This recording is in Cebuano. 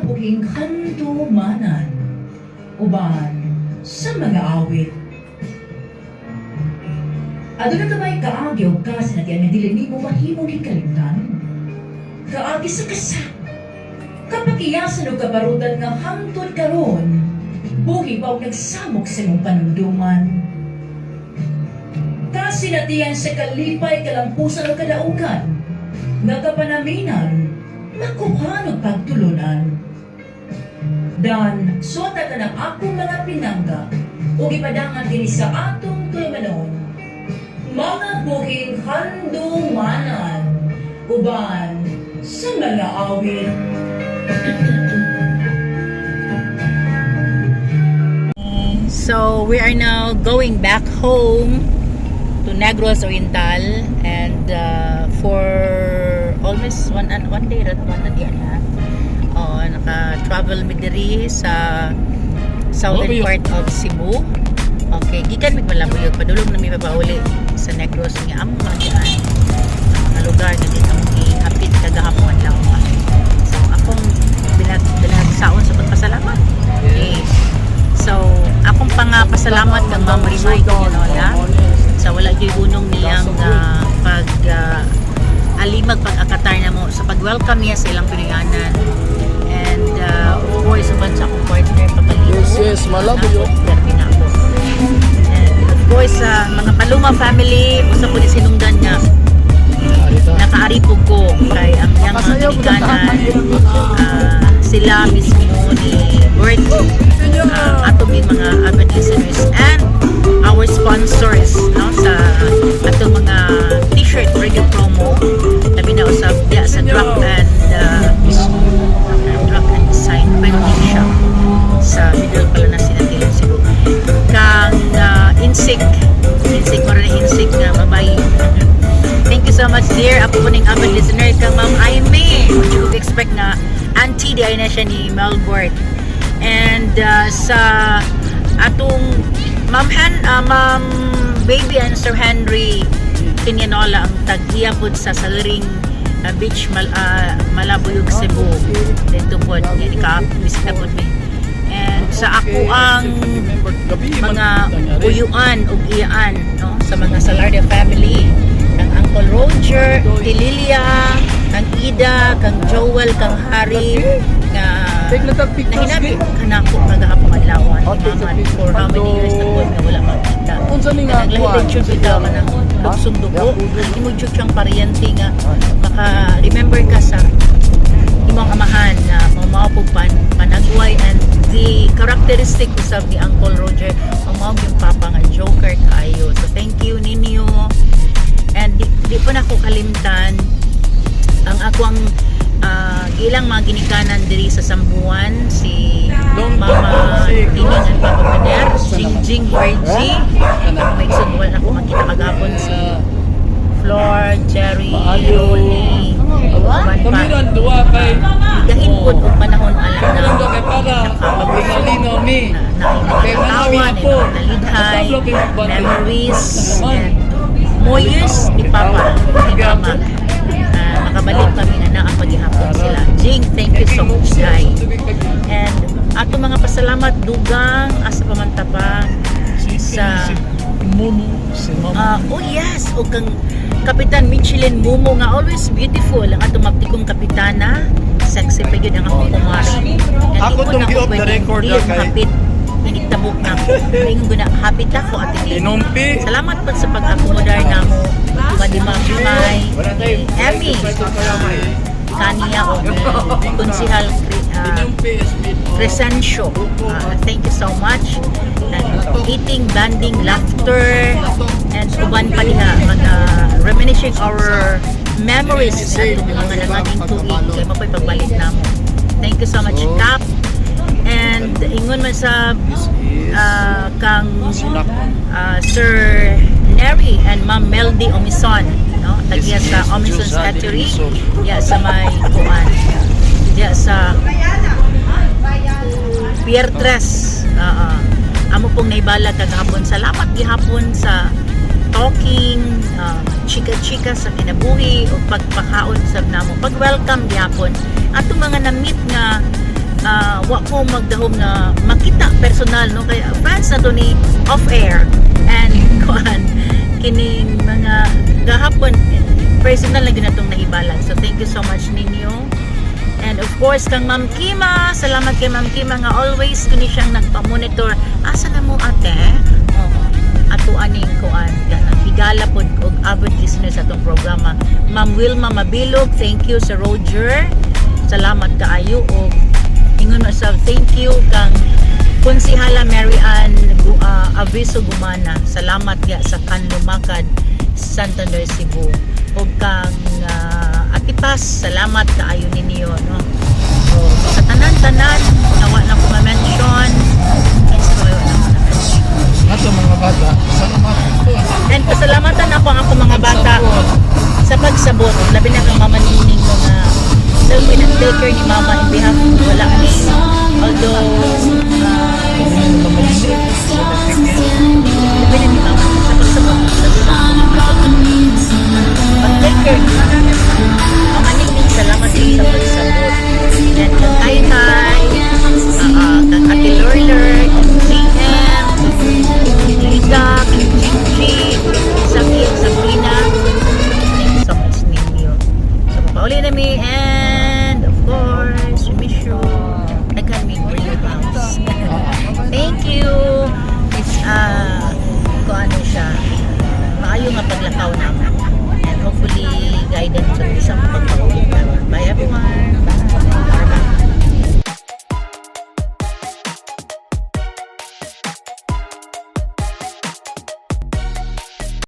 Buhing handumanan uban sa mga awit. Aduna ka ba'y kaagi o kasinatian nga dili nimo mahimong hikalimtan? Kaagi sa kasa, kapakiyasan o kabarutan nga hangtod karon buhi pa og nagsamok sa imong panumduman. Kasinatian sa kalipay, kalampusan o kadaugan, nga kapanaminan, makuhan og pagtulunan. Dan, suota ka ng akong mga pinangga ug ipadangan kini sa atong tulumanon. Mga buhing handumanan uban sa mga awit. So we are now going back home to Negros Oriental and for almost one day ra one na diyan ha. Oh, naka-travel mi diri sa southern part of Cebu. Okay, gikan mig Malabuyog, padulong na mi papauli sa Negros nga amo mga diyan ang mga lugar nga din among gihapit kagahapon adlaw. So akong bilag saon sa pagpasalamat. Okay. So, akong pangapasalamat kang Ma'am Rimay Quinola sa wala gyud gunong niyang pag alimag pag-akatar na mo sa pag-welcome niya sa ilang Pinoyanan. And of course, uban sa akong partner, Papalito. Yes, Malabuyok. Permi na ako. And of course, sa mga Paluma family, usa po ni sinungdan nga nakaaripog ko kay ang iyang mga ginikanan, sila mismo ni Bert, atong mga avid listeners and our sponsors, no, sa atong mga T-shirt radio promo, labi na usab diya sa Drug and Design Printing Shop sa middle pala na Sinatilon, Cebu, kang Insik Insik maro na Insik nga babayi. Thank you so much, dear. Ako po ning avid listener kang Ma'am Aimee. What you could expect na auntie di ay na siya ni Melbert. And sa atong Ma'am Han, Ma'am Baby and Sir Henry Quinianola, ang tag-iya pod sa Saliring Beach, Malabuyog, Cebu. Dito po, ka bisita pod mi. And sa ako ang mga uyuan ug iyaan, no, sa mga Salarda family, kang Uncle Roger, Tililia, kang Ida, kang Joel, kang Harry nga nahinabi kanako kagahapon adlaw Oh, ni Mama for how many years na po nga wala magkita. Unsa ni nga Kanang lahi kuan? jud bitaw kanang lugsong dugo, imo jud siyang paryente nga maka remember ka sa imong amahan na mamao pug panagway and the characteristic usab ni Uncle Roger, mamao yung papa nga joker kaayo. So thank you ninyo and di pa nako kalimtan ang ako ang ilang mga ginikanan diri sa Sambuan, si Mama Tining and Papa Fener, Jing Jing Virgie. May igsoon wala nako makita kagapon, si Flor, Jerry, Rolly, uban pa. Kamiran duwa kay Gahin pod og panahon alam na Kamiran duwa kay para malinaw ni. na mga Kay tawa, manami na po. mga nalidhay, Tablo kay magbantay. memories, and more years ni Papa, ni Mama. Makabalik kami nga naa paghihapon sila. Jing, thank you so much, Day. And ato mga pasalamat dugang asa pamanta pa sa Mumu si Mama. Oh yes, o kang Kapitan Michelin Mumo nga always beautiful ang atong maptikong kapitana. Sexy pa gyud ang akong kumari. Nga Ako di ko tong na gi-off the pwedeng record di na kay- hapit inigtabok na ako. Ingon ko na hapit ako ate Lynn. Inumpi. Salamat po sa pag-akomodar namo. Madi Ma'am Limay, ni Emmy, kaniya o ni Konsihal Crescencio. Thank you so much. And eating, bonding, laughter, and uban pa diha, mga reminiscing our memories sa atong mga nangaging tuig kay mapoy pagbalik namo. Thank you so much, Kap. And ingon man sa kang Sir Neri and Ma'am Meldy Omison, no? Tagya sa Omison's Eatery, ya sa may kuan. Diya sa Pier Tres. Oo. Amo pong naibala kagahapon. Salamat gihapon sa talking, chika-chika sa kinabuhi o pagpakaon sa namo. Pag-welcome gihapon. Atong mga na-meet nga Wa ko magdahom nga makita personal, no, kay fans na to ni off air and kuan kining mga gahapon personal na gyud natong nahibalan. So thank you so much ninyo. And of course, kang Ma'am Kima, salamat kay Ma'am Kima nga always kuni siyang nagpa-monitor. Asa na mo, ate? Oo. Ato aning kuan ganang higala pod og avid listener sa atong programa. Ma'am Wilma Mabilog, thank you sa Roger. Salamat kaayo og ingon mo sa thank you kang Konsihala Mary Ann Aviso Gumana. Salamat ya sa Kanlumakad, Santander, Cebu. Ug kang Atipas, salamat kaayo ninyo, no. So, sa tanan-tanan nga wa na ko ma-mention, kinsa ba wa na ko na-mention? Ato mga bata, salamat po. And pasalamatan ako ang akong mga bata Support. Sa pagsabot, labi na kang Mama Nining mo nga so may nag-take care ni Mama in behalf